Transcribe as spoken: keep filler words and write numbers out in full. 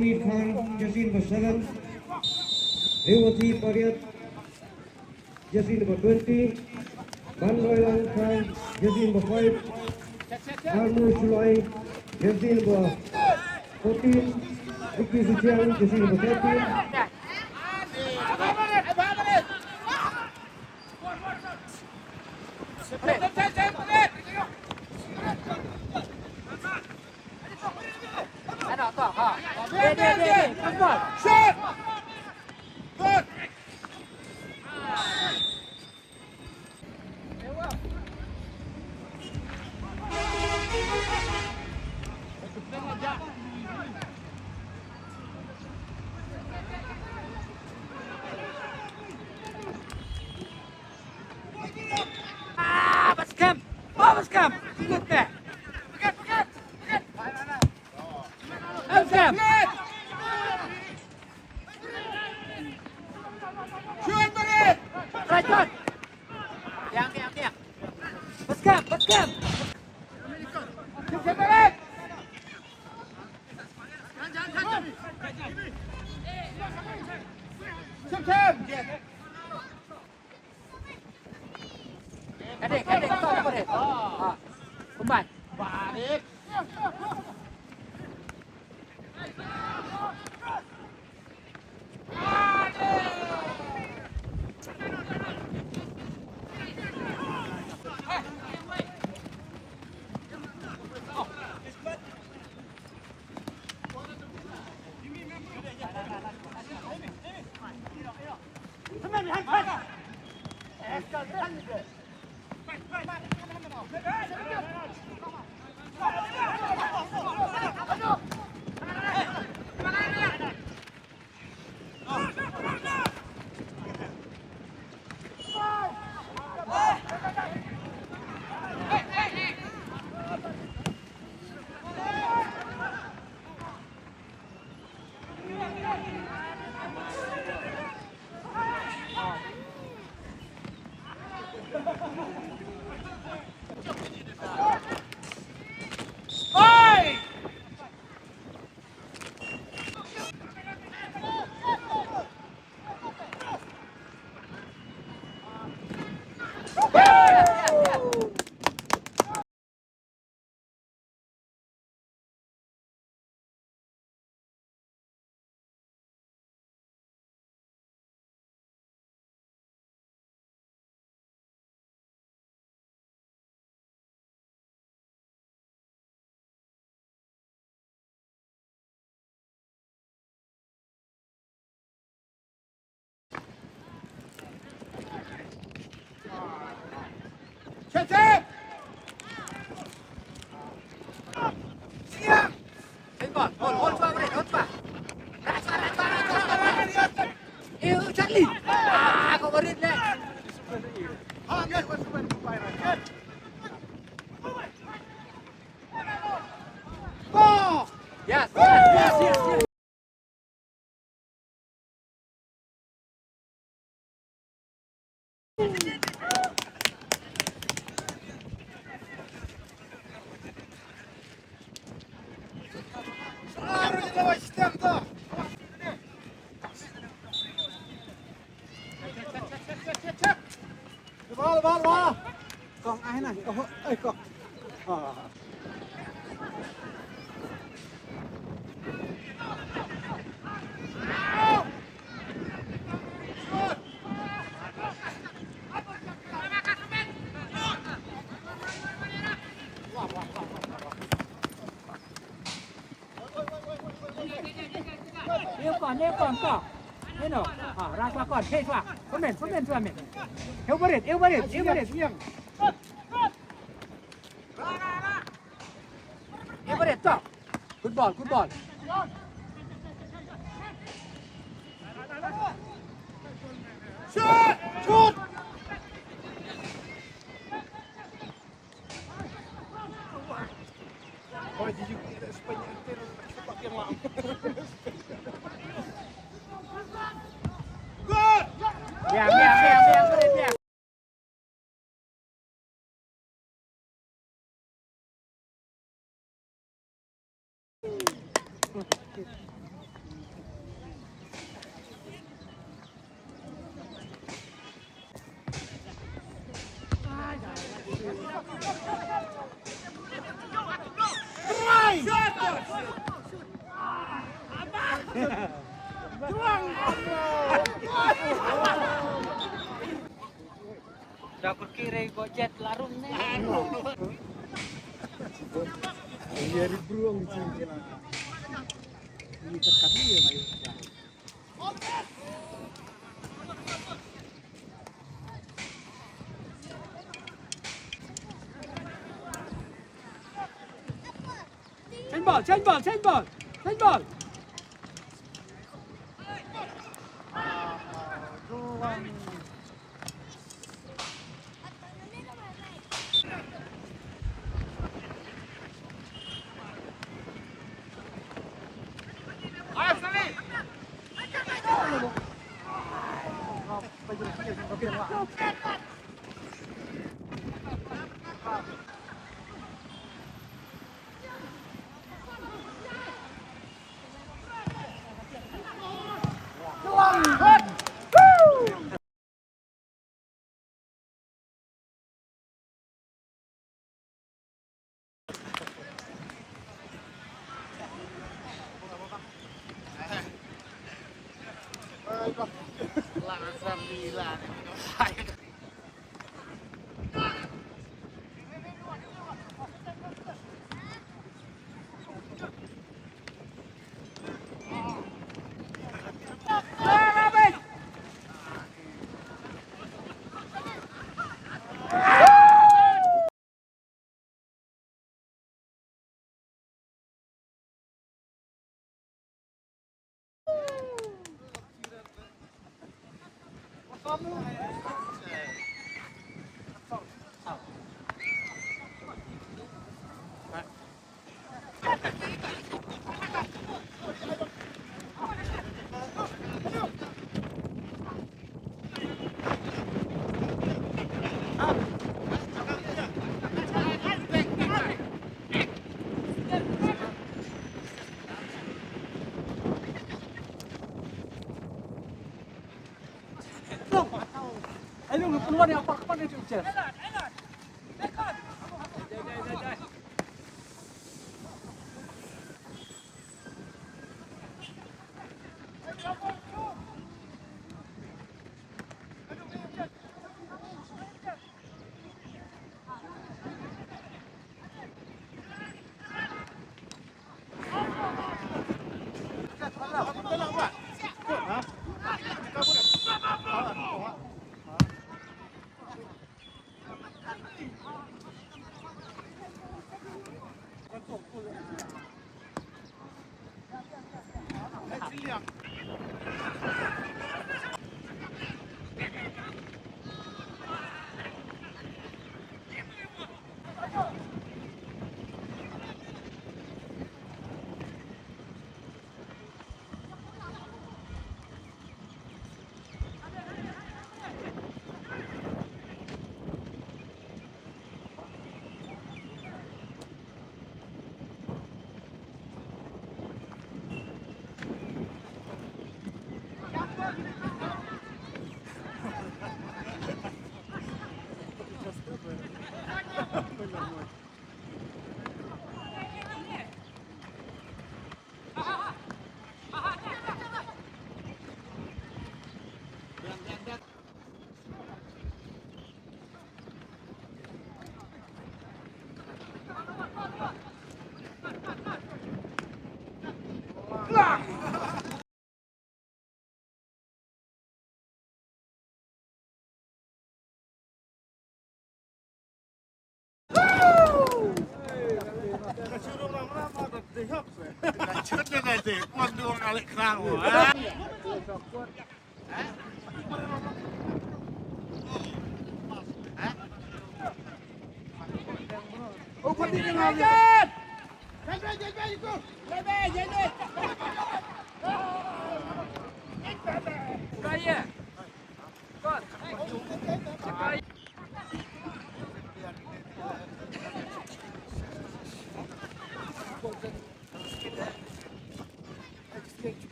Khan, jersey number seven. Rewati Pariat, jersey number twenty. Banroilang Khan, jersey number five. Armu Shullai, jersey number fourteen. Vicky Suchiang, jersey number thirteen. Ah, Baskem! Oh, Baskem! Good there! Baskem! Right on! Tiang, tiang, tiang! Baskem! Baskem! Baskem! Kadek, kadek, stop, kadek. Ha. Kumbai. Barik. Hold, hold, hold, hold, hold. Eh, Charlie. Ah, kau barit leh. Yes, yes, yes, yes. Ball, ball, ball. Kong ai na, kong ai kong. Ah. Neu kon, neu kon ko. Neu no. Ah, ras wa kon, thei swa. Komen, komen swa men. Eu barit, eu barit, eu barit. Eu barit to. Good ball, good ball. Shoot! Shoot! Why did you get that Spain entero? Fucking long. Good! Yeah, yeah, yeah, yeah, yeah. Da perkirei go jet larum ne. Iya, di Bruang di sini. Ini tekan iya, ayo. Change ball, change ball, change ball, change ball.